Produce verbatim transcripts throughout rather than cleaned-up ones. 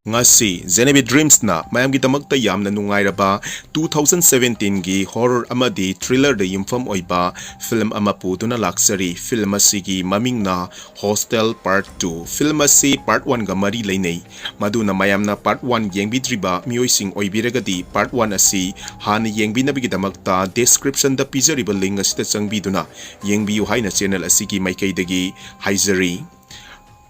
ꯉꯁꯤ Genevieve Dreamsꯅ ꯃꯌꯥꯝꯒꯤꯗꯃꯛꯇ ꯌꯥꯝꯅ ꯅꯨꯡꯉꯥꯏꯔꯕ two thousand seventeenꯒꯤ horror ꯑꯃꯗꯤ thrillerꯗ ꯌꯨꯝꯐꯝ ꯑꯣꯏꯕ film ꯑꯃ ꯄꯨꯗꯨꯅ ꯂꯥꯛꯆꯔꯤ꯫ Film ꯑꯁꯤꯒꯤ ꯃꯃꯤꯡꯅ Hostel Part two꯫ Film ꯑꯁꯤ Part Oneꯒ ꯃꯔꯤ ꯂꯩꯅꯩ꯫ ꯃꯗꯨꯅ ꯃꯌꯥꯝꯅ Part One ꯌꯦꯡꯕꯤꯗ꯭ꯔꯤꯕ ꯃꯤꯑꯣꯏꯁꯤꯡ ꯑꯣꯏꯕꯤꯔꯒꯗꯤ Part One ꯑꯁꯤ ꯍꯥꯟꯅ ꯌꯦꯡꯕꯤꯅꯕꯒꯤꯗꯃꯛꯇ descriptionꯗ ꯄꯤꯖꯔꯤꯕ link ꯑꯁꯤꯗ ꯆꯪꯕꯤꯗꯨꯅ ꯌꯦꯡꯕꯤꯌꯨ ꯍꯥꯏꯅ channel ꯑꯁꯤꯒꯤ ꯃꯥꯏꯀꯩꯗꯒꯤ ꯍꯥꯏꯖꯔꯤ꯫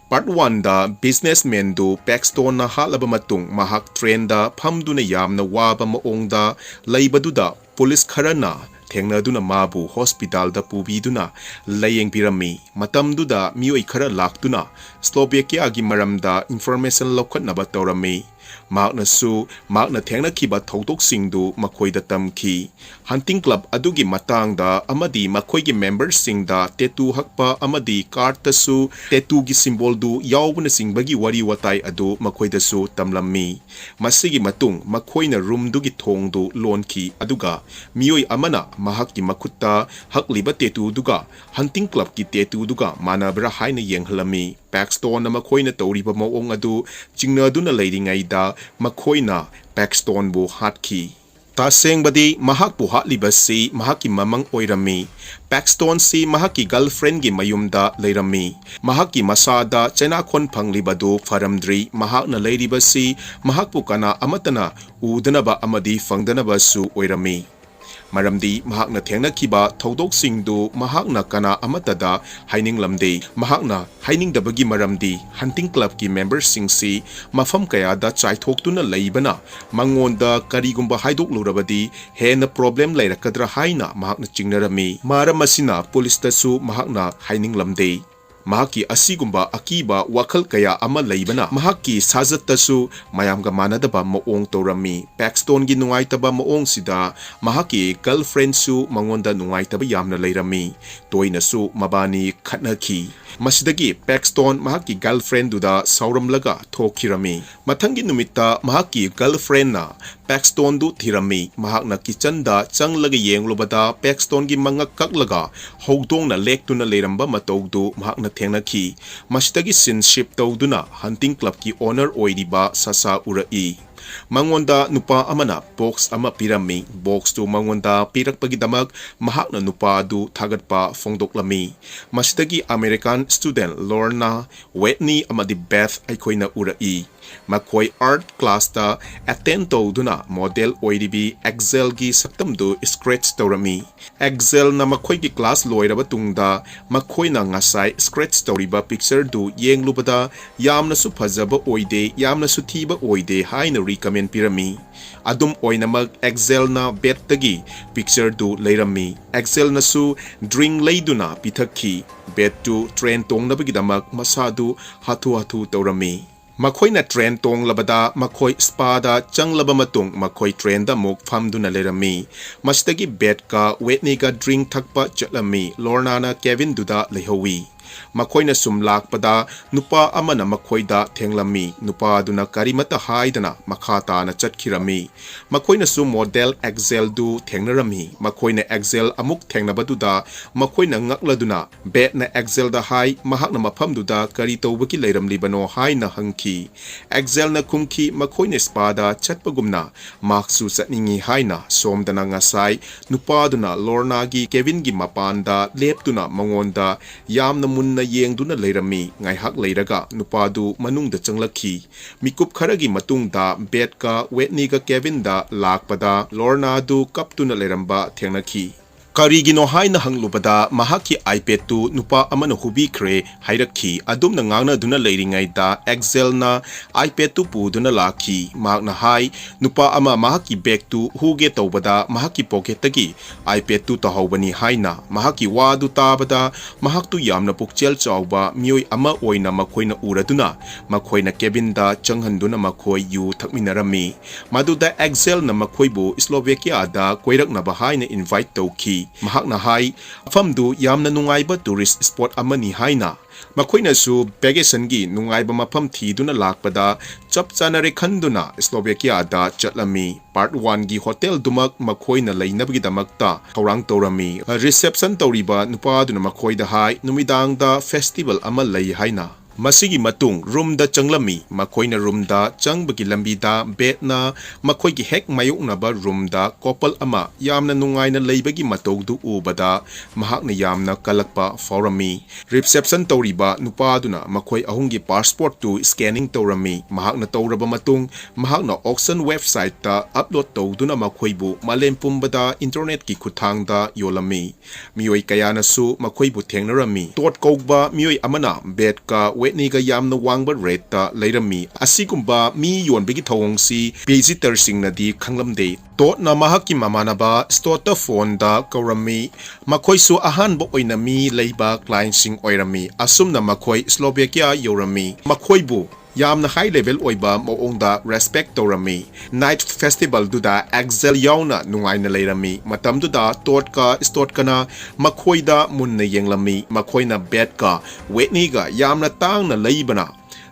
Part Oneꯗ businessmanꯗꯨ Paxtonꯅ ꯍꯥꯠꯂꯕ ꯃꯇꯨꯡ ꯃꯍꯥꯛ trainꯗ ꯐꯝꯗꯨꯅ ꯌꯥꯝꯅ ꯋꯥꯕ ꯃꯑꯣꯡꯗ ꯂꯩꯕꯗꯨꯗ police ꯈꯔꯅ ꯊꯦꯡꯅꯗꯨꯅ ꯃꯥꯕꯨ hospitalꯗ ꯄꯨꯕꯤꯗꯨꯅ ꯂꯥꯌꯦꯡꯕꯤꯔꯝꯃꯤ꯫ ꯃꯇꯝꯗꯨꯗ ꯃꯤꯑꯣꯏ ꯈꯔ ꯂꯥꯛꯇꯨꯅ Slovakiaꯒꯤ ꯃꯔꯝꯗ information ꯂꯧꯈꯠꯅꯕ ꯇꯧꯔꯝꯃꯤ꯫ ꯃꯍꯥꯛꯅꯁꯨ ꯃꯍꯥꯛꯅ ꯊꯦꯡꯅꯈꯤꯕ ꯊꯧꯗꯣꯛꯁꯤꯡꯗꯨ ꯃꯈꯣꯏꯗ ꯇꯝꯈꯤ꯫ Hunting Club ꯑꯗꯨꯒꯤ ꯃꯇꯥꯡꯗ ꯑꯃꯗꯤ ꯃꯈꯣꯏꯒꯤ memberꯁꯤꯡꯗ tattoo ꯍꯛꯄ ꯑꯃꯗꯤ cardꯇꯁꯨ tattooꯒꯤ symbolꯗꯨ ꯌꯥꯎꯕꯅꯆꯤꯡꯕꯒꯤ ꯋꯥꯔꯤ ꯋꯥꯇꯥꯏ ꯑꯗꯨ ꯃꯈꯣꯏꯗꯁꯨ ꯇꯝꯂꯝꯃꯤ꯫ ꯃꯁꯤꯒꯤ ꯃꯇꯨꯡ ꯃꯈꯣꯏꯅ roomꯗꯨꯒꯤ ꯊꯣꯡꯗꯨ ꯂꯣꯟꯈꯤ, ꯑꯗꯨꯒ ꯃꯤꯑꯣꯏ ꯑꯃꯅ ꯃꯍꯥꯛꯀꯤ ꯃꯈꯨꯠꯇ ꯍꯛꯂꯤꯕ tattooꯗꯨꯒ Hunting Clubꯀꯤ tattooꯗꯨꯒ ꯃꯥꯟꯅꯕ꯭ꯔꯥ ꯍꯥꯏꯅ ꯌꯦꯡꯍꯜꯂꯝꯃꯤ꯫ Paxtonꯅ ꯃꯈꯣꯏꯅ ꯇꯧꯔꯤꯕ ꯃꯑꯣꯡ ꯑꯗꯨ ꯆꯤꯡꯅꯗꯨꯅ ꯂꯩꯔꯤꯉꯩꯗ ꯃꯈꯣꯏꯅ Paxtonꯕꯨ ꯍꯥꯠꯈꯤ꯫ ꯇꯁꯦꯡꯕꯗꯤ ꯃꯍꯥꯛꯄꯨ ꯍꯥꯠꯂꯤꯕꯁꯤ ꯃꯍꯥꯛꯀꯤ ꯃꯃꯪ ꯑꯣꯏꯔꯝꯃꯤ꯫ Paxtonꯁꯤ ꯃꯍꯥꯛꯀꯤ girlfriendꯒꯤ ꯃꯌꯨꯝꯗ ꯂꯩꯔꯝꯃꯤ꯫ ꯃꯍꯥꯛꯀꯤ ꯃꯁꯥꯗ ꯆꯩꯅꯥꯈꯣꯟ ꯐꯪꯂꯤꯕꯗꯨ ꯐꯔꯝꯗ꯭ꯔꯤ꯫ ꯃꯍꯥꯛꯅ ꯂꯩꯔꯤꯕꯁꯤ ꯃꯍꯥꯛꯄꯨ ꯀꯅꯥ ꯑꯃꯠꯇꯅ ꯎꯗꯅꯕ ꯑꯃꯗꯤ ꯐꯪꯗꯅꯕꯁꯨ ꯑꯣꯏꯔꯝꯃꯤ꯫ ꯃꯔꯝꯗꯤ ꯃꯍꯥꯛꯅ ꯊꯦꯡꯅꯈꯤꯕ ꯊꯧꯗꯣꯛꯁꯤꯡꯗꯨ ꯃꯍꯥꯛꯅ ꯀꯅꯥ ꯑꯃꯠꯇꯗ ꯍꯥꯏꯅꯤꯡꯂꯝꯗꯦ꯫ ꯃꯍꯥꯛꯅ ꯍꯥꯏꯅꯤꯡꯗꯕꯒꯤ ꯃꯔꯝꯗꯤ Hunting Clubꯀꯤ memberꯁꯤꯡꯁꯤ ꯃꯐꯝ ꯀꯌꯥꯗ ꯆꯥꯏꯊꯣꯛꯇꯨꯅ ꯂꯩꯕꯅ ꯃꯉꯣꯟꯗ ꯀꯔꯤꯒꯨꯝꯕ ꯍꯥꯏꯗꯣꯛꯂꯨꯔꯕꯗꯤ ꯍꯦꯟꯅ problem ꯂꯩꯔꯛꯀꯗ꯭ꯔꯥ ꯍꯥꯏꯅ ꯃꯍꯥꯛꯅ ꯆꯤꯡꯅꯔꯝꯃꯤ꯫ ꯃꯔꯝ ꯑꯁꯤꯅ policeꯇꯁꯨ ꯃꯍꯥꯛꯅ ꯍꯥꯏꯅꯤꯡꯂꯝꯗꯦ꯫ ꯃꯍꯥꯛꯀꯤ ꯑꯁꯤꯒꯨꯝꯕ ꯑꯀꯤꯕ ꯋꯥꯈꯜ ꯀꯌꯥ ꯑꯃ ꯂꯩꯕꯅ ꯃꯍꯥꯛꯀꯤ ꯁꯥꯖꯠꯇꯁꯨ ꯃꯌꯥꯝꯒ ꯃꯥꯟꯅꯗꯕ ꯃꯑꯣꯡ ꯇꯧꯔꯝꯃꯤ꯫ Paxtonꯒꯤ ꯅꯨꯡꯉꯥꯏꯇꯕ ꯃꯑꯣꯡꯁꯤꯗ ꯃꯍꯥꯛꯀꯤ girlfriendꯁꯨ ꯃꯉꯣꯟꯗ ꯅꯨꯡꯉꯥꯏꯇꯕ ꯌꯥꯝꯅ ꯂꯩꯔꯝꯃꯤ꯫ ꯇꯣꯏꯅꯁꯨ ꯃꯕꯥꯅꯤ ꯈꯠꯅꯈꯤ꯫ ꯃꯁꯤꯗꯒꯤ Paxton ꯃꯍꯥꯛꯀꯤ girlfriendꯗꯨꯗ ꯁꯥꯎꯔꯝꯂꯒ ꯊꯣꯛꯈꯤꯔꯝꯃꯤ꯫ ꯃꯊꯪꯒꯤ ꯅꯨꯃꯤꯠꯇ ꯃꯍꯥꯛꯀꯤ girlfriendꯅ ꯄꯦꯛꯁꯇꯣꯟꯗꯨ ꯊꯤꯔꯝꯃꯤ꯫ ꯃꯍꯥꯛꯅ ꯀꯤꯆꯟꯗ ꯆꯪꯂꯒ ꯌꯦꯡꯂꯨꯕꯗ ꯄꯦꯛꯁꯇꯣꯟꯒꯤ ꯃꯉꯛ ꯀꯛꯂꯒ ꯍꯧꯗꯣꯡꯅ ꯂꯦꯛꯇꯨꯅ ꯂꯩꯔꯝꯕ ꯃꯇꯧꯗꯨ ꯃꯍꯥꯛꯅ ꯊꯦꯡꯅꯈꯤ꯫ ꯃꯁꯤꯗꯒꯤ ꯁꯤꯟ ꯁꯤꯞ ꯇꯧꯗꯨꯅ ꯍꯟꯇꯤꯡ ꯀ꯭ꯂꯕꯀꯤ ꯑꯣꯅꯔ ꯑꯣꯏꯔꯤꯕ ꯁꯥꯁꯥ ꯎꯔꯛꯏ꯫ ꯃꯉꯣꯟꯗ ꯅꯨꯄꯥ ꯑꯃꯅ ꯕꯣꯛꯁ ꯑꯃ ꯄꯤꯔꯝꯃꯤ꯫ ꯕꯣꯛꯁꯇꯨ ꯃꯉꯣꯟꯗ ꯄꯤꯔꯛꯄꯒꯤꯗꯃꯛ ꯃꯍꯥꯛꯅ ꯅꯨꯄꯥꯗꯨ ꯊꯥꯒꯠꯄ ꯐꯣꯡꯗꯣꯛꯂꯝꯃꯤ꯫ ꯃꯁꯤꯗꯒꯤ ꯑꯃꯦꯔꯤꯀꯥꯟ ꯁ꯭ꯇꯨꯗꯦꯟ ꯂꯣꯔꯅꯥ, ꯋꯦꯠꯅꯤ ꯑꯃꯗꯤ ꯕꯦꯊ ꯑꯩꯈꯣꯏꯅ ꯎꯔꯛꯏ꯫ ꯃꯈꯣꯏ ꯑꯥꯔꯠ ꯀ꯭ꯂꯥꯁꯇ ꯑꯦꯇꯦꯟ ꯇꯧꯗꯨꯅ ꯃꯣꯗꯦꯜ ꯑꯣꯏꯔꯤꯕꯤ ꯑꯦꯛꯖꯦꯜꯒꯤ ꯁꯛꯇꯝꯗꯨ ꯁ꯭ꯀ꯭ꯔꯦꯠꯆ ꯇꯧꯔꯝꯃꯤ꯫ ꯑꯦꯛꯖꯦꯜꯅ ꯃꯈꯣꯏꯒꯤ ꯀ꯭ꯂꯥꯁ ꯂꯣꯏꯔꯕ ꯇꯨꯡꯗ ꯃꯈꯣꯏꯅ ꯉꯁꯥꯏ ꯁ꯭ꯀ꯭ꯔꯦꯠꯆ ꯇꯧꯔꯤꯕ ꯄꯤꯛꯆꯔꯗꯨ ꯌꯦꯡꯂꯨꯕꯗ ꯌꯥꯝꯅꯁꯨ ꯐꯖꯕ ꯑꯣꯏꯗꯦ, ꯌꯥꯝꯅꯁꯨ ꯊꯤꯕ ꯑꯣꯏꯗꯦ ꯍꯥꯏꯅ ꯔꯤꯀꯃꯦꯟ ꯄꯤꯔꯝꯃꯤ꯫ ꯑꯗꯨꯝ ꯑꯣꯏꯅꯃꯛ, ꯑꯦꯛꯖꯦꯜꯅ ꯕꯦꯠꯇꯒꯤ ꯄꯤꯛꯆꯔꯗꯨ ꯂꯩꯔꯝꯃꯤ꯫ ꯑꯦꯛꯖꯦꯜꯅꯁꯨ ꯗ꯭ꯔꯤꯡ ꯂꯩꯗꯨꯅ ꯄꯤꯊꯛꯈꯤ꯫ ꯕꯦꯠꯇꯨ ꯇ꯭ꯔꯦꯟ ꯇꯣꯡꯅꯕꯒꯤꯗꯃꯛ ꯃꯁꯥꯗꯨ ꯍꯥꯊꯨ ꯍꯥꯊꯨ ꯇꯧꯔꯝꯃꯤ꯫ ꯃꯈꯣꯏꯅ ꯇ꯭ꯔꯦꯟ ꯇꯣꯡꯂꯕꯗ ꯃꯈꯣꯏ ꯁ꯭ꯄꯥꯗ ꯆꯪꯂꯕ ꯃꯇꯨꯡ ꯃꯈꯣꯏ ꯇ꯭ꯔꯦꯟꯗ ꯑꯃꯨꯛ ꯐꯝꯗꯨꯅ ꯂꯩꯔꯝꯃꯤ꯫ ꯃꯁꯤꯗꯒꯤ ꯕꯦꯠꯀ ꯋꯦꯠꯅꯤꯒ ꯗ꯭ꯔꯤꯡ ꯊꯛꯄ ꯆꯠꯂꯝꯃꯤ꯫ ꯂꯣꯔꯅꯥꯅ ꯀꯦꯕꯤꯟꯗꯨꯗ ꯂꯩꯍꯧꯏ꯫ ꯃꯈꯣꯏꯅ ꯁꯨꯝ ꯂꯥꯛꯄꯗ ꯅꯨꯄꯥ ꯑꯃꯅ ꯃꯈꯣꯏꯗ ꯊꯦꯡꯂꯝꯃꯤ꯫ ꯅꯨꯄꯥꯗꯨꯅ ꯀꯔꯤꯃꯠꯇ ꯍꯥꯏꯗꯅ ꯃꯈꯥ ꯇꯥꯅ ꯆꯠꯈꯤꯔꯝꯃꯤ꯫ ꯃꯈꯣꯏꯅꯁꯨ ꯃꯣꯗꯦꯜ ꯑꯦꯛꯖꯦꯜꯗꯨ ꯊꯦꯡꯅꯔꯝꯃꯤ꯫ ꯃꯈꯣꯏꯅ ꯑꯦꯛꯖꯦꯜ ꯑꯃꯨꯛ ꯊꯦꯡꯅꯕꯗꯨꯗ ꯃꯈꯣꯏꯅ ꯉꯛꯂꯗꯨꯅ ꯕꯦꯠꯅ ꯑꯦꯛꯖꯦꯜꯗ ꯍꯥꯏ, ꯃꯍꯥꯛꯅ ꯃꯐꯝꯗꯨꯗ ꯀꯔꯤ ꯇꯧꯕꯒꯤ ꯂꯩꯔꯝꯂꯤꯕꯅꯣ ꯍꯥꯏꯅ ꯍꯪꯈꯤ꯫ ꯑꯦꯛꯖꯦꯜꯅ ꯈꯨꯝꯈꯤ, ꯃꯈꯣꯏꯅ ꯁ꯭ꯄꯥꯗ ꯆꯠꯄꯒꯨꯝꯅ ꯃꯍꯥꯛꯁꯨ ꯆꯠꯅꯤꯡꯏ ꯍꯥꯏꯅ꯫ ꯁꯣꯝꯗꯅ ꯉꯁꯥꯏ ꯅꯨꯄꯥꯗꯨꯅ ꯂꯣꯔꯅꯥꯒꯤ ꯀꯦꯕꯤꯟꯒꯤ ꯃꯄꯥꯟꯗ ꯂꯦꯞꯇꯨꯅ ꯃꯉꯣꯟꯗ ꯌꯥꯝꯅ ꯃꯨꯟꯅ ꯌꯦꯡꯗꯨꯅ ꯂꯩꯔꯝꯃꯤ꯫ ꯉꯥꯏꯍꯥꯛ ꯂꯩꯔꯒ ꯅꯨꯄꯥꯗꯨ ꯃꯅꯨꯡꯗ ꯆꯪꯂꯛꯈꯤ꯫ ꯃꯤꯀꯨꯞ ꯈꯔꯒꯤ ꯃꯇꯨꯡꯗ ꯕꯦꯠꯀ ꯋꯦꯠꯅꯤꯒ ꯀꯦꯕꯤꯟꯗ ꯂꯥꯛꯄꯗ ꯂꯣꯔꯅꯥꯗꯨ ꯀꯞꯇꯨꯅ ꯂꯩꯔꯝꯕ ꯊꯦꯡꯅꯈꯤ꯫ ꯀꯔꯤꯒꯤꯅꯣ ꯍꯥꯏꯅ ꯍꯪꯂꯨꯕꯗ ꯃꯍꯥꯛꯀꯤ ꯑꯥꯏꯄꯦꯗꯇꯨ ꯅꯨꯄꯥ ꯑꯃꯅ ꯍꯨꯕꯤꯈ꯭ꯔꯦ ꯍꯥꯏꯔꯛꯈꯤ꯫ ꯑꯗꯨꯝꯅ ꯉꯥꯡꯅꯗꯨꯅ ꯂꯩꯔꯤꯉꯩꯗ ꯑꯦꯛꯖꯦꯜꯅ ꯑꯥꯏꯄꯦꯗꯇꯨ ꯄꯨꯗꯨꯅ ꯂꯥꯛꯈꯤ꯫ ꯃꯍꯥꯛꯅ ꯍꯥꯏ, ꯅꯨꯄꯥ ꯑꯃ ꯃꯍꯥꯛꯀꯤ ꯕꯦꯒꯇꯨ ꯍꯨꯒꯦ ꯇꯧꯕꯗ ꯃꯍꯥꯛꯀꯤ ꯄꯣꯀꯦꯠꯇꯒꯤ ꯑꯥꯏꯄꯦꯗꯇꯨ ꯇꯥꯍꯧꯕꯅꯤ ꯍꯥꯏꯅ꯫ ꯃꯍꯥꯛꯀꯤ ꯋꯥꯗꯨ ꯇꯥꯕꯗ ꯃꯍꯥꯛꯇꯨ ꯌꯥꯝꯅ ꯄꯨꯛꯆꯦꯜ ꯆꯥꯎꯕ ꯃꯤꯑꯣꯏ ꯑꯃ ꯑꯣꯏꯅ ꯃꯈꯣꯏꯅ ꯎꯔꯗꯨꯅ ꯃꯈꯣꯏꯅ ꯀꯦꯕꯤꯟꯗ ꯆꯪꯍꯟꯗꯨꯅ ꯃꯈꯣꯏ ꯌꯨ ꯊꯛꯃꯤꯟꯅꯔꯝꯃꯤ꯫ ꯃꯗꯨꯗ ꯑꯦꯛꯖꯦꯜꯅ ꯃꯈꯣꯏꯕꯨ ꯁ꯭ꯂꯣꯚꯦꯀꯤꯌꯥꯗ ꯀꯣꯏꯔꯛꯅꯕ ꯍꯥꯏꯅ ꯏꯟꯚꯥꯏꯠ ꯇꯧꯈꯤ꯫ ꯃꯍꯥꯛꯅ ꯍꯥꯏ, ꯃꯐꯝꯗꯨ ꯌꯥꯝꯅ ꯅꯨꯡꯉꯥꯏꯕ tourist spot ꯑꯃꯅꯤ ꯍꯥꯏꯅ꯫ ꯃꯈꯣꯏꯅꯁꯨ vacationꯒꯤ ꯅꯨꯡꯉꯥꯏꯕ ꯃꯐꯝ ꯊꯤꯗꯨꯅ ꯂꯥꯛꯄꯗ ꯆꯞ ꯆꯥꯅꯔꯦ ꯈꯟꯗꯨꯅ Slovakiaꯗ ꯆꯠꯂꯝꯃꯤ꯫ Part oneꯒꯤ hotelꯗꯨꯃꯛ ꯃꯈꯣꯏꯅ ꯂꯩꯅꯕꯒꯤꯗꯃꯛꯇ ꯊꯧꯔꯥꯡ ꯇꯧꯔꯝꯃꯤ꯫ Reception ꯇꯧꯔꯤꯕ ꯅꯨꯄꯥꯗꯨꯅ ꯃꯈꯣꯏꯗ ꯍꯥꯏ, ꯅꯨꯃꯤꯗꯥꯡꯗ festival ꯑꯃ ꯂꯩ ꯍꯥꯏꯅ꯫ ꯃꯁꯤꯒꯤ ꯃꯇꯨꯡ roomꯗ ꯆꯪꯂꯝꯃꯤ꯫ ꯃꯈꯣꯏꯅ roomꯗ ꯆꯪꯕꯒꯤ ꯂꯝꯕꯤꯗ bedꯅ ꯃꯈꯣꯏꯒꯤ ꯍꯦꯛ ꯃꯥꯌꯣꯛꯅꯕ roomꯗ couple ꯑꯃ ꯌꯥꯝꯅ ꯅꯨꯡꯉꯥꯏꯅ ꯂꯩꯕꯒꯤ ꯃꯇꯧꯗꯨ ꯎꯕꯗ ꯃꯍꯥꯛꯅ ꯌꯥꯝꯅ ꯀꯜꯂꯛꯄ ꯐꯥꯎꯔꯝꯃꯤ꯫ Reception ꯇꯧꯔꯤꯕ ꯅꯨꯄꯥꯗꯨꯅ ꯃꯈꯣꯏ ꯑꯍꯨꯝꯒꯤ passportꯇꯨ scanning ꯇꯧꯔꯝꯃꯤ꯫ ꯃꯍꯥꯛꯅ ꯇꯧꯔꯕ ꯃꯇꯨꯡ, ꯃꯍꯥꯛꯅ auction websiteꯇ upload ꯇꯧꯗꯨꯅ ꯃꯈꯣꯏꯕꯨ ꯃꯥꯂꯦꯝ ꯄꯨꯝꯕꯗ internetꯀꯤ ꯈꯨꯠꯊꯥꯡꯗ ꯌꯣꯜꯂꯝꯃꯤ꯫ ꯃꯤꯑꯣꯏ ꯀꯌꯥꯅꯁꯨ ꯃꯈꯣꯏꯕꯨ ꯊꯦꯡꯅꯔꯝꯃꯤ꯫ Todd ꯀꯧꯕ ꯃꯤꯑꯣꯏ ꯑꯃꯅ bedꯀ Whitneyꯒ ꯌꯥꯝꯅ ꯋꯥꯡꯕ rateꯇ ꯂꯩꯔꯝꯃꯤ꯫ ꯑꯁꯤꯒꯨꯝꯕ ꯃꯤ ꯌꯣꯟꯕꯒꯤ ꯊꯧꯑꯣꯡꯁꯤ visitorꯁꯤꯡꯅꯗꯤ ꯈꯪꯂꯝꯗꯦ꯫ Toddꯅ ꯃꯍꯥꯛꯀꯤ ꯃꯃꯥꯟꯅꯕ Scottꯇ phoneꯗ ꯀꯧꯔꯝꯃꯤ꯫ ꯃꯈꯣꯏꯁꯨ ꯑꯍꯥꯟꯕ ꯑꯣꯏꯅ ꯃꯤ ꯂꯩꯕ clientꯁꯤꯡ ꯑꯣꯏꯔꯝꯃꯤ꯫ ꯑꯁꯨꯝꯅ ꯃꯈꯣꯏ Slovakia ꯌꯧꯔꯝꯃꯤ꯫ ꯃꯈꯣꯏꯕꯨ ꯌꯥꯝꯅ high level ꯑꯣꯏꯕ ꯃꯑꯣꯡꯗ respect ꯇꯧꯔꯝꯃꯤ꯫ Night festivalꯗꯨꯗ Axel ꯌꯥꯎꯅ ꯅꯨꯡꯉꯥꯏꯅ ꯂꯩꯔꯝꯃꯤ꯫ ꯃꯇꯝꯗꯨꯗ Toddꯀ Scottꯀꯅ ꯃꯈꯣꯏꯗ ꯃꯨꯟꯅ ꯌꯦꯡꯂꯝꯃꯤ꯫ ꯃꯈꯣꯏꯅ bedꯀ Whitneyꯒ ꯌꯥꯝꯅ ꯇꯥꯡꯅ ꯂꯩꯕꯅ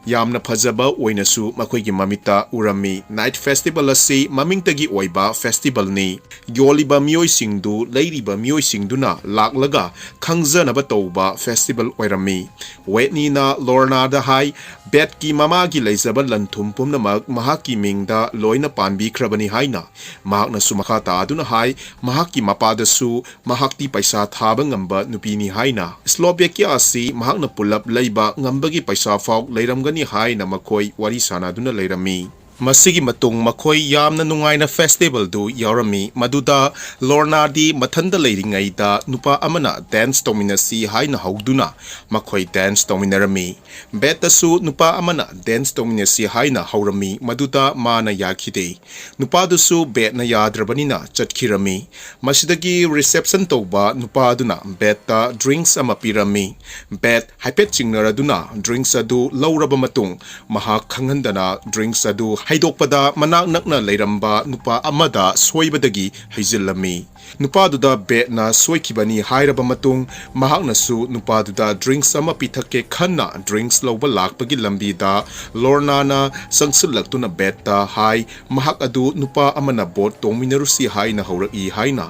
ꯌꯥꯝꯅ ꯐꯖꯕ ꯑꯣꯏꯅꯁꯨ ꯃꯈꯣꯏꯒꯤ ꯃꯃꯤꯠꯇ ꯎꯔꯝꯃꯤ꯫ Night festival ꯑꯁꯤ ꯃꯃꯤꯡꯇꯒꯤ ꯑꯣꯏꯕ festivalꯅꯤ꯫ ꯌꯣꯜꯂꯤꯕ ꯃꯤꯑꯣꯏꯁꯤꯡꯗꯨ ꯂꯩꯔꯤꯕ ꯃꯤꯑꯣꯏꯁꯤꯡꯗꯨꯅ ꯂꯥꯛꯂꯒ ꯈꯪꯖꯅꯕ ꯇꯧꯕ festival ꯑꯣꯏꯔꯝꯃꯤ꯫ Whitneyꯅ Lornaꯗ ꯍꯥꯏ, bedꯀꯤ ꯃꯃꯥꯒꯤ ꯂꯩꯖꯕ ꯂꯟ-ꯊꯨꯝ ꯄꯨꯝꯅꯃꯛ ꯃꯍꯥꯛꯀꯤ ꯃꯤꯡꯗ ꯂꯣꯏꯅ ꯄꯥꯟꯕꯤꯈ꯭ꯔꯕꯅꯤ ꯍꯥꯏꯅ꯫ ꯃꯍꯥꯛꯅꯁꯨ ꯃꯈꯥ ꯇꯥꯗꯨꯅ ꯍꯥꯏ, ꯃꯍꯥꯛꯀꯤ ꯃꯄꯥꯗꯁꯨ ꯃꯍꯥꯛꯇꯤ ꯄꯩꯁꯥ ꯊꯥꯕ ꯉꯝꯕ ꯅꯨꯄꯤꯅꯤ ꯍꯥꯏꯅ꯫ Slovakia ꯑꯁꯤ ꯃꯍꯥꯛꯅ ꯄꯨꯜꯂꯞ ꯂꯩꯕ ꯉꯝꯕꯒꯤ ꯄꯩꯁꯥ ꯐꯥꯎ ꯂꯩꯔꯝꯒꯅꯤ ꯍꯥꯏꯅ ꯃꯈꯣꯏ ꯋꯥꯔꯤ ꯁꯥꯅꯗꯨꯅ ꯂꯩꯔꯝꯃꯤ꯫ ꯃꯁꯤꯒꯤ ꯃꯇꯨꯡ ꯃꯈꯣꯏ ꯌꯥꯝꯅ ꯅꯨꯡꯉꯥꯏꯅ festivalꯗꯨ ꯌꯥꯎꯔꯝꯃꯤ꯫ ꯃꯗꯨꯗ Lornaꯗꯤ ꯃꯊꯟꯇ ꯂꯩꯔꯤꯉꯩꯗ ꯅꯨꯄꯥ ꯑꯃꯅ dance ꯇꯧꯃꯤꯟꯅꯁꯤ ꯍꯥꯏꯅ ꯍꯧꯗꯨꯅ ꯃꯈꯣꯏ dance ꯇꯧꯃꯤꯟꯅꯔꯝꯃꯤ꯫ Bedꯇꯁꯨ ꯅꯨꯄꯥ ꯑꯃꯅ dance ꯇꯧꯃꯤꯟꯅꯁꯤ ꯍꯥꯏꯅ ꯍꯧꯔꯝꯃꯤ, ꯃꯗꯨꯗ ꯃꯥꯅ ꯌꯥꯈꯤꯗꯦ꯫ ꯅꯨꯄꯥꯗꯨꯁꯨ bedꯅ ꯌꯥꯗ꯭ꯔꯕꯅꯤꯅ ꯆꯠꯈꯤꯔꯝꯃꯤ꯫ ꯃꯁꯤꯗꯒꯤ reception ꯇꯧꯕ ꯅꯨꯄꯥꯗꯨꯅ bedꯇ drinks ꯑꯃ ꯄꯤꯔꯝꯃꯤ꯫ Bed ꯍꯥꯏꯐꯦꯠ ꯆꯤꯡꯅꯔꯗꯨꯅ drinks ꯑꯗꯨ ꯂꯧꯔꯕ ꯃꯇꯨꯡ, ꯃꯍꯥꯛ ꯈꯪꯍꯟꯗꯅ drinks ꯑꯗꯨ ꯍꯩꯗꯣꯛꯄꯗ ꯃꯅꯥꯛ ꯅꯛꯅ ꯂꯩꯔꯝꯕ ꯅꯨꯄꯥ ꯑꯃꯗ ꯁꯣꯏꯕꯗꯒꯤ ꯍꯩꯖꯤꯜꯂꯝꯃꯤ꯫ ꯅꯨꯄꯥꯗꯨꯗ ꯕꯦꯠꯅ ꯁꯣꯏꯈꯤꯕꯅꯤ ꯍꯥꯏꯔꯕ ꯃꯇꯨꯡ, ꯃꯍꯥꯛꯅꯁꯨ ꯅꯨꯄꯥꯗꯨꯗ ꯗ꯭ꯔꯤꯡꯛꯁ ꯑꯃ ꯄꯤꯊꯛꯀꯦ ꯈꯟꯅ ꯗ꯭ꯔꯤꯡꯛꯁ ꯂꯧꯕ ꯂꯥꯛꯄꯒꯤ ꯂꯝꯕꯤꯗ ꯂꯣꯔꯅꯥꯅ ꯆꯪꯁꯤꯜꯂꯛꯇꯨꯅ ꯕꯦꯠꯇ ꯍꯥꯏ, ꯃꯍꯥꯛ ꯑꯗꯨ ꯅꯨꯄꯥ ꯑꯃꯅ ꯕꯣꯠ ꯇꯣꯡꯃꯤꯟꯅꯔꯨꯁꯤ ꯍꯥꯏꯅ ꯍꯧꯔꯛꯏ ꯍꯥꯏꯅ꯫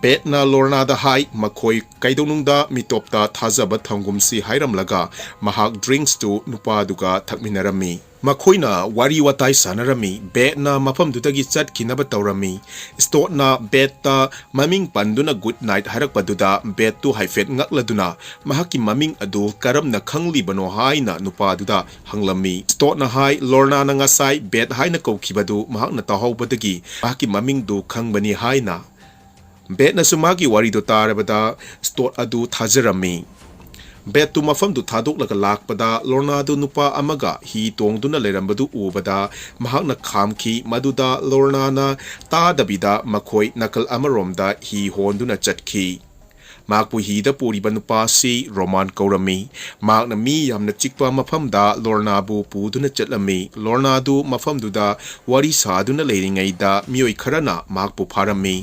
ꯕꯦꯠꯅ ꯂꯣꯔꯅꯥꯗ ꯍꯥꯏ, ꯃꯈꯣꯏ ꯀꯩꯗꯧꯅꯨꯡꯗ ꯃꯤꯇꯣꯞꯇ ꯊꯥꯖꯕ ꯊꯝꯒꯨꯝꯁꯤ ꯍꯥꯏꯔꯝꯂꯒ ꯃꯍꯥꯛ ꯗ꯭ꯔꯤꯡꯛꯁꯇꯨ ꯅꯨꯄꯥꯗꯨꯒ ꯊꯛꯃꯤꯟꯅꯔꯝꯃꯤ꯫ ꯃꯈꯣꯏꯅ ꯋꯥꯔꯤ ꯋꯥꯇꯥꯏ ꯁꯥꯟꯅꯔꯝꯃꯤ꯫ ꯕꯦꯠꯅ ꯃꯐꯝꯗꯨꯗꯒꯤ ꯆꯠꯈꯤꯅꯕ ꯇꯧꯔꯝꯃꯤ꯫ ꯁ꯭ꯇꯣꯠꯅ ꯕꯦꯠꯇ ꯃꯃꯤꯡ ꯄꯟꯗꯨꯅ ꯒꯨꯗ ꯅꯥꯏꯠ ꯍꯥꯏꯔꯛꯄꯗꯨꯗ ꯕꯦꯠꯇꯨ ꯍꯥꯏꯐꯦꯠ ꯉꯛꯂꯗꯨꯅ ꯃꯍꯥꯛꯀꯤ ꯃꯃꯤꯡ ꯑꯗꯨ ꯀꯔꯝꯅ ꯈꯪꯂꯤꯕꯅꯣ ꯍꯥꯏꯅ ꯅꯨꯄꯥꯗꯨꯗ ꯍꯪꯂꯝꯃꯤ꯫ ꯁ꯭ꯇꯣꯠꯅ ꯍꯥꯏ, ꯂꯣꯔꯅꯥꯅ ꯉꯁꯥꯏ ꯕꯦꯠ ꯍꯥꯏꯅ ꯀꯧꯈꯤꯕꯗꯨ ꯃꯍꯥꯛꯅ ꯇꯥꯍꯧꯕꯗꯒꯤ ꯃꯍꯥꯛꯀꯤ ꯃꯃꯤꯡꯗꯨ ꯈꯪꯕꯅꯤ ꯍꯥꯏꯅ꯫ ꯕꯦꯠꯅꯁꯨ ꯃꯥꯒꯤ ꯋꯥꯔꯤꯗꯨ ꯇꯥꯔꯕꯗ ꯁ꯭ꯇꯣꯠ ꯑꯗꯨ ꯊꯥꯖꯔꯝꯃꯤ꯫ ꯕꯦꯠꯇꯨ ꯃꯐꯝꯗꯨ ꯊꯥꯗꯣꯛꯂꯒ ꯂꯥꯛꯄꯗ ꯂꯣꯔꯅꯥꯗꯨ ꯅꯨꯄꯥ ꯑꯃꯒ ꯍꯤ ꯇꯣꯡꯗꯨꯅ ꯂꯩꯔꯝꯕꯗꯨ ꯎꯕꯗ ꯃꯍꯥꯛꯅ ꯈꯥꯝꯈꯤ꯫ ꯃꯗꯨꯗ ꯂꯣꯔꯅꯥꯅ ꯇꯥꯗꯕꯤꯗ ꯃꯈꯣꯏ ꯅꯥꯀꯜ ꯑꯃꯔꯣꯝꯗ ꯍꯤ ꯍꯣꯟꯗꯨꯅ ꯆꯠꯈꯤ꯫ ꯃꯍꯥꯛꯄꯨ ꯍꯤꯗ ꯄꯨꯔꯤꯕ ꯅꯨꯄꯥ ꯑꯁꯤ ꯔꯣꯃꯥꯟ ꯀꯧꯔꯝꯃꯤ꯫ ꯃꯍꯥꯛꯅ ꯃꯤ ꯌꯥꯝꯅ ꯆꯤꯛꯄ ꯃꯐꯝꯗ ꯂꯣꯔꯅꯥꯕꯨ ꯄꯨꯗꯨꯅ ꯆꯠꯂꯝꯃꯤ꯫ ꯂꯣꯔꯅꯥꯗꯨ ꯃꯐꯝꯗꯨꯗ ꯋꯥꯔꯤ ꯁꯥꯗꯨꯅ ꯂꯩꯔꯤꯉꯩꯗ ꯃꯤꯑꯣꯏ ꯈꯔꯅ ꯃꯍꯥꯛꯄꯨ ꯐꯥꯔꯝꯃꯤ꯫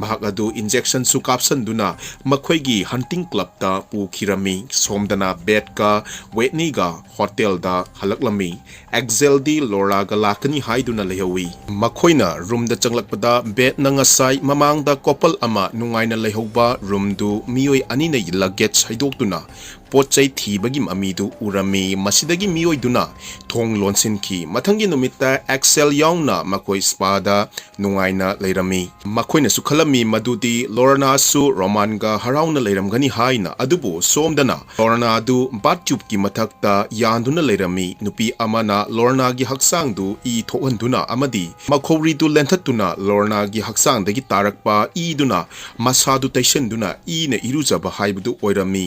ꯃꯍꯥꯛ ꯑꯗꯨ ꯏꯟꯖꯦꯛꯁꯟꯁꯨ ꯀꯥꯞꯁꯟꯗꯨꯅ ꯃꯈꯣꯏꯒꯤ ꯍꯟꯇꯤꯡ ꯀ꯭ꯂꯕꯇ ꯄꯨꯈꯤꯔꯝꯃꯤ꯫ ꯁꯣꯝꯗꯅ ꯕꯦꯠꯀ ꯋꯦꯠꯅꯤꯒ ꯍꯣꯇꯦꯜꯗ ꯍꯜꯂꯛꯂꯝꯃꯤ꯫ ꯑꯦꯛꯖꯦꯜꯗꯤ ꯂꯣꯔꯥꯒ ꯂꯥꯛꯀꯅꯤ ꯍꯥꯏꯗꯨꯅ ꯂꯩꯍꯧꯏ꯫ ꯃꯈꯣꯏꯅ ꯔꯨꯝꯗ ꯆꯪꯂꯛꯄꯗ ꯕꯦꯠꯅ ꯉꯁꯥꯏ ꯃꯃꯥꯡꯗ ꯀꯣꯄꯜ ꯑꯃ ꯅꯨꯡꯉꯥꯏꯅ ꯂꯩꯍꯧꯕ ꯔꯨꯝꯗꯨ ꯃꯤꯑꯣꯏ ꯑꯅꯤꯅ ꯂꯒꯦꯖ ꯍꯩꯗꯣꯛꯇꯨꯅ ꯄꯣꯠ ꯆꯩ ꯊꯤꯕꯒꯤ ꯃꯃꯤꯗꯨ ꯎꯔꯝꯃꯤ꯫ ꯃꯁꯤꯗꯒꯤ ꯃꯤꯑꯣꯏꯗꯨꯅ ꯊꯣꯡ ꯂꯣꯟꯁꯤꯟꯈꯤ꯫ ꯃꯊꯪꯒꯤ ꯅꯨꯃꯤꯠꯇ ꯑꯦꯛꯁꯦꯜ ꯌꯥꯎꯅ ꯃꯈꯣꯏ ꯁ꯭ꯄꯥꯗ ꯅꯨꯡꯉꯥꯏꯅ ꯂꯩꯔꯝꯃꯤ꯫ ꯃꯈꯣꯏꯅꯁꯨ ꯈꯜꯂꯝꯃꯤ ꯃꯗꯨꯗꯤ ꯂꯣꯔꯅꯥꯁꯨ ꯔꯣꯃꯥꯟꯒ ꯍꯔꯥꯎꯅ ꯂꯩꯔꯝꯒꯅꯤ ꯍꯥꯏꯅ, ꯑꯗꯨꯕꯨ ꯁꯣꯝꯗꯅ ꯂꯣꯔꯅꯥꯗꯨ ꯕꯥꯠ ꯇ꯭ꯌꯨꯕꯀꯤ ꯃꯊꯛꯇ ꯌꯥꯟꯗꯨꯅ ꯂꯩꯔꯝꯃꯤ꯫ ꯅꯨꯄꯤ ꯑꯃꯅ ꯂꯣꯔꯅꯥꯒꯤ ꯍꯛꯆꯥꯡꯗꯨ ꯏ ꯊꯣꯛꯍꯟꯗꯨꯅ ꯑꯃꯗꯤ ꯃꯈꯧꯔꯤꯗꯨ ꯂꯦꯟꯊꯠꯇꯨꯅ ꯂꯣꯔꯅꯥꯒꯤ ꯍꯛꯆꯥꯡꯗꯒꯤ ꯇꯥꯔꯛꯄ ꯏꯗꯨꯅ ꯃꯁꯥꯗꯨ ꯇꯩꯁꯟꯗꯨꯅ ꯏꯅ ꯏꯔꯨꯖꯕ ꯍꯥꯏꯕꯗꯨ ꯑꯣꯏꯔꯝꯃꯤ꯫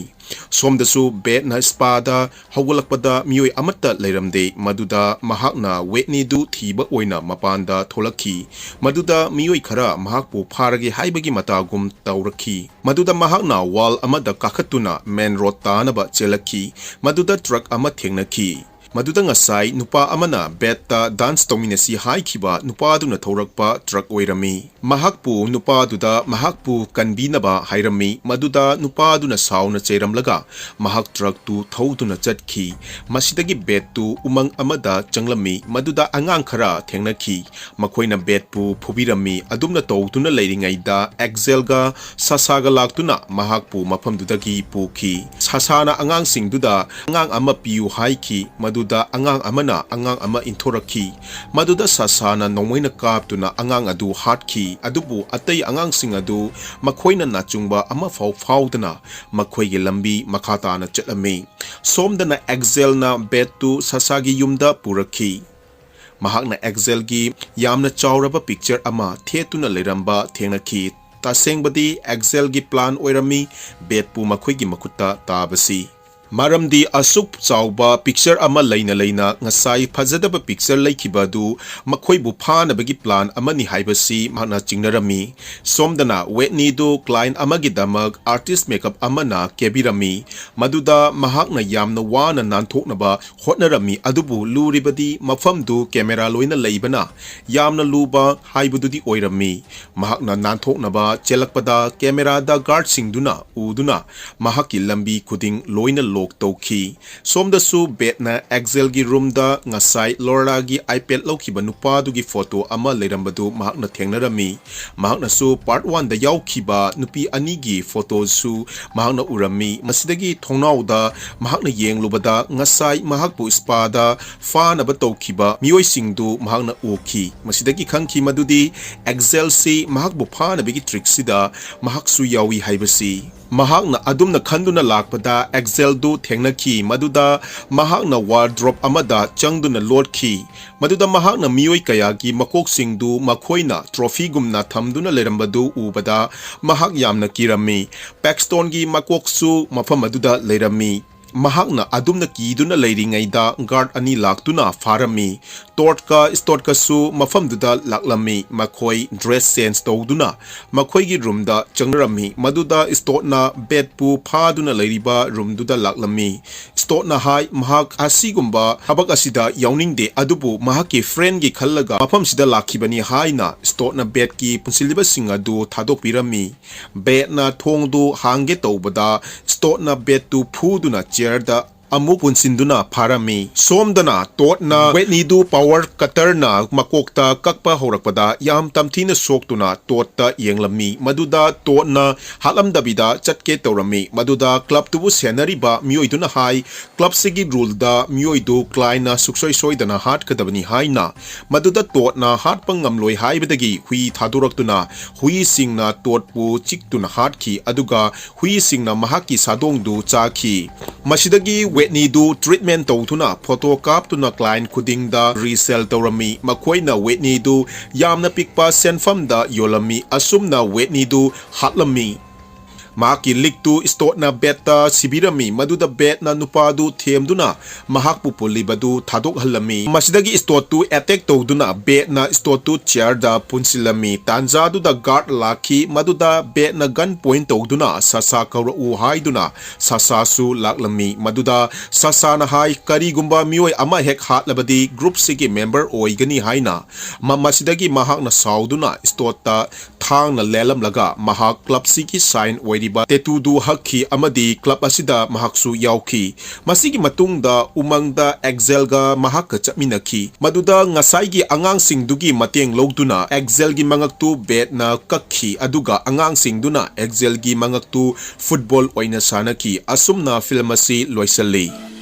ꯁꯣꯝꯗꯁꯨ ꯕꯦꯠꯅ ꯁ꯭ꯄꯥꯗ ꯍꯧꯒꯠꯂꯛꯄꯗ ꯃꯤꯑꯣꯏ ꯑꯃꯠꯇ ꯂꯩꯔꯝꯗꯦ꯫ ꯃꯗꯨꯗ ꯃꯍꯥꯛꯅ ꯋꯦꯠꯅꯤꯗꯨ ꯊꯤꯕ ꯑꯣꯏꯅ ꯃꯄꯥꯟꯗ ꯊꯣꯛꯂꯛꯈꯤ꯫ ꯃꯗꯨꯗ ꯃꯤꯑꯣꯏ ꯈꯔ ꯃꯍꯥꯛꯄꯨ ꯐꯥꯔꯒꯦ ꯍꯥꯏꯕꯒꯤ ꯃꯇꯥꯒꯨꯝ ꯇꯧꯔꯛꯈꯤ꯫ ꯃꯗꯨꯗ ꯃꯍꯥꯛꯅ ꯋꯥꯜ ꯑꯃꯗ ꯀꯥꯈꯠꯇꯨꯅ ꯃꯦꯟ ꯔꯣꯗ ꯇꯥꯅꯕ ꯆꯦꯜꯂꯛꯈꯤ꯫ ꯃꯗꯨꯗ ꯇ꯭ꯔꯛ ꯑꯃ ꯊꯦꯡꯅꯈꯤ꯫ ꯃꯗꯨꯗ ꯉꯁꯥꯏ ꯅꯨꯄꯥ ꯑꯃꯅ ꯕꯦꯠꯇ ꯗꯥꯟꯁ ꯇꯧꯃꯤꯟꯅꯁꯤ ꯍꯥꯏꯈꯤꯕ ꯅꯨꯄꯥꯗꯨꯅ ꯊꯧꯔꯛꯄ ꯇ꯭ꯔꯛ ꯑꯣꯏꯔꯝꯃꯤ꯫ ꯃꯍꯥꯛꯄꯨ ꯅꯨꯄꯥꯗꯨꯗ ꯃꯍꯥꯛꯄꯨ ꯀꯟꯕꯤꯅꯕ ꯍꯥꯏꯔꯝꯃꯤ꯫ ꯃꯗꯨꯗ ꯅꯨꯄꯥꯗꯨꯅ ꯁꯥꯎꯅ ꯆꯩꯔꯝꯂꯒ ꯃꯍꯥꯛ ꯇ꯭ꯔꯛꯇꯨ ꯊꯧꯗꯨꯅ ꯆꯠꯈꯤ꯫ ꯃꯁꯤꯗꯒꯤ ꯕꯦꯠꯇꯨ ꯎꯃꯪ ꯑꯃꯗ ꯆꯪꯂꯝꯃꯤ꯫ ꯃꯗꯨꯗ ꯑꯉꯥꯡ ꯈꯔ ꯊꯦꯡꯅꯈꯤ꯫ ꯃꯈꯣꯏꯅ ꯕꯦꯠꯄꯨ ꯐꯨꯕꯤꯔꯝꯃꯤ꯫ ꯑꯗꯨꯝꯅ ꯇꯧꯗꯨꯅ ꯂꯩꯔꯤꯉꯩꯗ ꯑꯦꯛꯖꯦꯜꯒ ꯁꯥꯁꯥꯒ ꯂꯥꯛꯇꯨꯅ ꯃꯍꯥꯛꯄꯨ ꯃꯐꯝꯗꯨꯗꯒꯤ ꯄꯨꯈꯤ꯫ ꯁꯥꯁꯥꯅ ꯑꯉꯥꯡꯁꯤꯡꯗꯨꯗ ꯑꯉꯥꯡ ꯑꯃ ꯄꯤꯌꯨ ꯍꯥꯏꯈꯤ꯫ ꯃꯗꯨꯗ ꯑꯉꯥꯡ ꯑꯃꯅ ꯑꯉꯥꯡ ꯑꯃ ꯏꯟꯊꯣꯔꯛꯈꯤ꯫ ꯃꯗꯨꯗ ꯁꯥꯁꯥꯅ ꯅꯣꯡꯃꯩꯅ ꯀꯥꯞꯇꯨꯅ ꯑꯉꯥꯡ ꯑꯗꯨ ꯍꯥꯠꯈꯤ꯫ ꯑꯗꯨꯕꯨ ꯑꯇꯩ ꯑꯉꯥꯡꯁꯤꯡ ꯑꯗꯨ ꯃꯈꯣꯏꯅ ꯅꯥꯆꯨꯡꯕ ꯑꯃꯐꯥꯎ ꯐꯥꯎꯗꯅ ꯃꯈꯣꯏꯒꯤ ꯂꯝꯕꯤ ꯃꯈꯥ ꯇꯥꯅ ꯆꯠꯂꯝꯃꯤ꯫ ꯁꯣꯝꯗꯅ ꯑꯦꯛꯖꯦꯜꯅ ꯕꯦꯠꯇꯨ ꯁꯥꯁꯥꯒꯤ ꯌꯨꯝꯗ ꯄꯨꯔꯛꯈꯤ꯫ ꯃꯍꯥꯛꯅ ꯑꯦꯛꯖꯦꯜꯒꯤ ꯌꯥꯝꯅ ꯆꯥꯎꯔꯕ ꯄꯤꯛꯆꯔ ꯑꯃ ꯊꯦꯠꯇꯨꯅ ꯂꯩꯔꯝꯕ ꯊꯦꯡꯅꯈꯤ꯫ ꯇꯁꯦꯡꯕꯗꯤ ꯑꯦꯛꯖꯦꯜꯒꯤ ꯄ꯭ꯂꯥꯟ ꯑꯣꯏꯔꯝꯃꯤ ꯕꯦꯠꯄꯨ ꯃꯈꯣꯏꯒꯤ ꯃꯈꯨꯠꯇ ꯇꯥꯕꯁꯤ꯫ ꯃꯔꯝꯗꯤ ꯑꯁꯨꯛ ꯆꯥꯎꯕ ꯄꯤꯛꯆꯔ ꯑꯃ ꯂꯩꯅ ꯂꯩꯅ ꯉꯁꯥꯏ ꯐꯖꯗꯕ ꯄꯤꯛꯆꯔ ꯂꯩꯈꯤꯕ ꯑꯗꯨ ꯃꯈꯣꯏꯕꯨ ꯐꯥꯅꯕꯒꯤ ꯄ꯭ꯂꯥꯟ ꯑꯃꯅꯤ ꯍꯥꯏꯕꯁꯤ ꯃꯍꯥꯛꯅ ꯆꯤꯡꯅꯔꯝꯃꯤ꯫ ꯁꯣꯝꯗꯅ ꯋꯦꯠꯅꯤꯗꯨ ꯀ꯭ꯂꯥꯏꯟ ꯑꯃꯒꯤꯗꯃꯛ ꯑꯥꯔꯇꯤꯁ ꯃꯦꯀꯞ ꯑꯃꯅ ꯀꯦꯕꯤꯔꯝꯃꯤ꯫ ꯃꯗꯨꯗ ꯃꯍꯥꯛꯅ ꯌꯥꯝꯅ ꯋꯥꯅ ꯅꯥꯟꯊꯣꯛꯅꯕ ꯍꯣꯠꯅꯔꯝꯃꯤ꯫ ꯑꯗꯨꯕꯨ ꯂꯨꯔꯤꯕꯗꯤ ꯃꯐꯝꯗꯨ ꯀꯦꯃꯦꯔꯥ ꯂꯣꯏꯅ ꯂꯩꯕꯅ ꯌꯥꯝꯅ ꯂꯨꯕ ꯍꯥꯏꯕꯗꯨꯗꯤ ꯑꯣꯏꯔꯝꯃꯤ꯫ ꯃꯍꯥꯛꯅ ꯅꯥꯟꯊꯣꯛꯅꯕ ꯆꯦꯜꯂꯛꯄꯗ ꯀꯦꯃꯦꯔꯥꯗ ꯒꯥꯔꯗꯁꯤꯡꯗꯨꯅ ꯎꯗꯨꯅ ꯃꯍꯥꯛꯀꯤ ꯂꯝꯕꯤ ꯈꯨꯗꯤꯡ ꯂꯣꯏꯅ ꯂꯣꯛ ꯇꯧꯈꯤ꯫ ꯁꯣꯝꯗꯁꯨ ꯕꯦꯠꯅ ꯑꯦꯛꯖꯦꯜꯒꯤ ꯔꯨꯝꯗ ꯉꯁꯥꯏ ꯂꯣꯔꯥꯒꯤ ꯑꯥꯏꯄꯦꯗ ꯂꯧꯈꯤꯕ ꯅꯨꯄꯥꯗꯨꯒꯤ ꯐꯣꯇꯣ ꯑꯃ ꯂꯩꯔꯝꯕꯗꯨ ꯃꯍꯥꯛꯅ ꯊꯦꯡꯅꯔꯝꯃꯤ꯫ ꯃꯍꯥꯛꯅꯁꯨ ꯄꯥꯔꯠ ꯋꯥꯟꯗ ꯌꯥꯎꯈꯤꯕ ꯅꯨꯄꯤ ꯑꯅꯤꯒꯤ ꯐꯣꯇꯣꯁꯨ ꯃꯍꯥꯛꯅ ꯎꯔꯝꯃꯤ꯫ ꯃꯁꯤꯗꯒꯤ ꯊꯣꯡꯅꯥꯎꯗ ꯃꯍꯥꯛꯅ ꯌꯦꯡꯂꯨꯕꯗ ꯉꯁꯥꯏ ꯃꯍꯥꯛꯄꯨ ꯁ꯭ꯄꯥꯗ ꯐꯥꯅꯕ ꯇꯧꯈꯤꯕ ꯃꯤꯑꯣꯏꯁꯤꯡꯗꯨ ꯃꯍꯥꯛꯅ ꯎꯈꯤ꯫ ꯃꯁꯤꯗꯒꯤ ꯈꯪꯈꯤ ꯃꯗꯨꯗꯤ ꯑꯦꯛꯖꯦꯜꯁꯤ ꯃꯍꯥꯛꯄꯨ ꯐꯥꯅꯕꯒꯤ ꯇ꯭ꯔꯤꯛꯁꯤꯗ ꯃꯍꯥꯛꯁꯨ ꯌꯥꯎꯏ ꯍꯥꯏꯕꯁꯤ꯫ ꯃꯍꯥꯛꯅ ꯑꯗꯨꯝꯅ ꯈꯟꯗꯨꯅ ꯂꯥꯛꯄꯗ ꯑꯦꯛꯖꯦꯜꯗꯨ ꯊꯦꯡꯅꯈꯤ꯫ ꯃꯗꯨꯗ ꯃꯍꯥꯛꯅ ꯋꯥꯔꯗ꯭ꯔꯣꯞ ꯑꯃꯗ ꯆꯪꯗꯨꯅ ꯂꯣꯠꯈꯤ꯫ ꯃꯗꯨꯗ ꯃꯍꯥꯛꯅ ꯃꯤꯑꯣꯏ ꯀꯌꯥꯒꯤ ꯃꯀꯣꯛꯁꯤꯡꯗꯨ ꯃꯈꯣꯏꯅ ꯇ꯭ꯔꯣꯐꯤꯒꯨꯝꯅ ꯊꯝꯗꯨꯅ ꯂꯩꯔꯝꯕꯗꯨ ꯎꯕꯗ ꯃꯍꯥꯛ ꯌꯥꯝꯅ ꯀꯤꯔꯝꯃꯤ꯫ ꯄꯦꯛꯁꯇꯣꯟꯒꯤ ꯃꯀꯣꯛꯁꯨ ꯃꯐꯝ ꯑꯗꯨꯗ ꯂꯩꯔꯝꯃꯤ꯫ ꯃꯍꯥꯛꯅ ꯑꯗꯨꯝꯅ ꯀꯤꯗꯨꯅ ꯂꯩꯔꯤꯉꯩꯗ guard ꯑꯅꯤ ꯂꯥꯛꯇꯨꯅ ꯐꯥꯔꯝꯃꯤ꯫ Toddꯀ Stottꯀꯁꯨ ꯃꯐꯝꯗꯨꯗ ꯂꯥꯛꯂꯝꯃꯤ꯫ ꯃꯈꯣꯏ dress change ꯇꯧꯗꯨꯅ ꯃꯈꯣꯏꯒꯤ roomꯗ ꯆꯪꯅꯔꯝꯃꯤ꯫ ꯃꯗꯨꯗ Stottꯅ Bethꯄꯨ ꯐꯥꯗꯨꯅ ꯂꯩꯔꯤꯕ roomꯗꯨꯗ ꯂꯥꯛꯂꯝꯃꯤ꯫ Stottꯅ ꯍꯥꯏ, ꯃꯍꯥꯛ ꯑꯁꯤꯒꯨꯝꯕ ꯊꯕꯛ ꯑꯁꯤꯗ ꯌꯥꯎꯅꯤꯡꯗꯦ, ꯑꯗꯨꯕꯨ ꯃꯍꯥꯛꯀꯤ friendꯒꯤ ꯈꯜꯂꯒ ꯃꯐꯝꯁꯤꯗ ꯂꯥꯛꯈꯤꯕꯅꯤ ꯍꯥꯏꯅ Stottꯅ Bethꯀꯤ ꯄꯨꯟꯁꯤꯜꯂꯤꯕꯁꯤꯡ ꯑꯗꯨ ꯊꯥꯗꯣꯛꯄꯤꯔꯝꯃꯤ꯫ Bethꯅ ꯊꯣꯡꯗꯨ ꯍꯥꯡꯒꯦ ꯇꯧꯕꯗ Stottꯅ Bethꯇꯨ ꯐꯨꯗꯨꯅ chairꯗ ꯑꯃꯨꯛ ꯄꯨꯟꯁꯤꯟꯗꯨꯅ ꯐꯥꯔꯝꯃꯤ꯫ ꯁꯣꯝꯗꯅ Toddꯅ Whitneyꯗꯨ power cutterꯅ ꯃꯀꯣꯛꯇ ꯀꯛꯄ ꯍꯧꯔꯛꯄꯗ ꯌꯥꯝ ꯇꯝꯊꯤꯅ ꯁꯣꯛꯇꯨꯅ Toddꯇ ꯌꯦꯡꯂꯝꯃꯤ꯫ ꯃꯗꯨꯗ Toddꯅ ꯍꯥꯠꯂꯝꯗꯕꯤꯗ ꯆꯠꯀꯦ ꯇꯧꯔꯝꯃꯤ꯫ ꯃꯗꯨꯗ clubꯇꯨꯕꯨ ꯁꯦꯟꯅꯔꯤꯕ ꯃꯤꯑꯣꯏꯗꯨꯅ ꯍꯥꯏ, clubꯁꯤꯒꯤ ruleꯗ ꯃꯤꯑꯣꯏꯗꯨ Clydeꯅ ꯁꯨꯛꯁꯣꯏ ꯁꯣꯏꯗꯅ ꯍꯥꯠꯀꯗꯕꯅꯤ ꯍꯥꯏꯅ꯫ ꯃꯗꯨꯗ Toddꯅ ꯍꯥꯠꯄ ꯉꯝꯂꯣꯏ ꯍꯥꯏꯕꯗꯒꯤ ꯍꯨꯏ ꯊꯥꯗꯣꯔꯛꯇꯨꯅ ꯍꯨꯏꯁꯤꯡꯅ Toddꯄꯨ ꯆꯤꯛꯇꯨꯅ ꯍꯥꯠꯈꯤ, ꯑꯗꯨꯒ ꯍꯨꯏꯁꯤꯡꯅ ꯃꯍꯥꯛꯀꯤ ꯁꯥꯗꯣꯡꯗꯨ ꯆꯥꯈꯤ꯫ ꯃꯁꯤꯗꯒꯤ Whitneyꯗꯨ treatment ꯇꯧꯗꯨꯅ photo ꯀꯥꯞꯇꯨꯅ client ꯈꯨꯗꯤꯡꯗ resell ꯇꯧꯔꯝꯃꯤ꯫ ꯃꯈꯣꯏꯅ Whitneyꯗꯨ ꯌꯥꯝꯅ ꯄꯤꯛꯄ ꯁꯦꯟꯐꯝꯗ ꯌꯣꯜꯂꯝꯃꯤ꯫ ꯑꯁꯨꯝꯅ Whitneyꯗꯨ ꯍꯥꯠꯂꯝꯃꯤ꯫ ꯃꯍꯥꯛꯀꯤ ꯂꯤꯛꯇꯨ Stottꯅ Bethꯇ ꯁꯤꯕꯤꯔꯝꯃꯤ꯫ ꯃꯗꯨꯗ Bethꯅ ꯅꯨꯄꯥꯗꯨ ꯊꯦꯝꯗꯨꯅ ꯃꯍꯥꯛꯄꯨ ꯄꯨꯜꯂꯤꯕꯗꯨ ꯊꯥꯗꯣꯛꯍꯜꯂꯝꯃꯤ꯫ ꯃꯁꯤꯗꯒꯤ Stottꯇꯨ attack ꯇꯧꯗꯨꯅ Bethꯅ Stottꯇꯨ chairꯗ ꯄꯨꯟꯁꯤꯜꯂꯝꯃꯤ꯫ ꯇꯥꯟꯖꯥꯗꯨꯗ guard ꯂꯥꯛꯈꯤ꯫ ꯃꯗꯨꯗ Bethꯅ gun point ꯇꯧꯗꯨꯅ Sasha ꯀꯧꯔꯛꯎ ꯍꯥꯏꯗꯨꯅ Sashaꯁꯨ ꯂꯥꯛꯂꯝꯃꯤ꯫ ꯃꯗꯨꯗ Sashaꯅ ꯍꯥꯏ, ꯀꯔꯤꯒꯨꯝꯕ ꯃꯤꯑꯣꯏ ꯑꯃ ꯍꯦꯛ ꯍꯥꯠꯂꯕꯗꯤ groupꯁꯤꯒꯤ member ꯑꯣꯏꯒꯅꯤ ꯍꯥꯏꯅ꯫ ꯃ-, ꯃꯁꯤꯗꯒꯤ ꯃꯍꯥꯛꯅ ꯁꯥꯎꯗꯨꯅ Stottꯇ ꯊꯥꯡꯅ ꯂꯦꯜꯂꯝꯂꯒ ꯃꯍꯥꯛ clubꯁꯤꯒꯤ sign ꯑꯣꯏꯔꯤꯕ tattooꯗꯨ ꯍꯛꯈꯤ ꯑꯃꯗꯤ club ꯑꯁꯤꯗ ꯃꯍꯥꯛꯁꯨ ꯌꯥꯎꯈꯤ꯫ ꯃꯁꯤꯒꯤ ꯃꯇꯨꯡꯗ ꯎꯃꯪꯗ Axelꯒ ꯃꯍꯥꯛꯀ ꯆꯠꯃꯤꯟꯅꯈꯤ꯫ ꯃꯗꯨꯗ ꯉꯁꯥꯏꯒꯤ ꯑꯉꯥꯡꯁꯤꯡꯗꯨꯒꯤ ꯃꯇꯦꯡ ꯂꯧꯗꯨꯅ Axelꯒꯤ ꯃꯉꯛꯇꯨ Bethꯅ ꯀꯛꯈꯤ, ꯑꯗꯨꯒ ꯑꯉꯥꯡꯁꯤꯡꯗꯨꯅ Axelꯒꯤ ꯃꯉꯛꯇꯨ football ꯑꯣꯏꯅ ꯁꯥꯟꯅꯈꯤ꯫ ꯑꯁꯨꯝꯅ film ꯑꯁꯤ ꯂꯣꯏꯁꯤꯜꯂꯤ꯫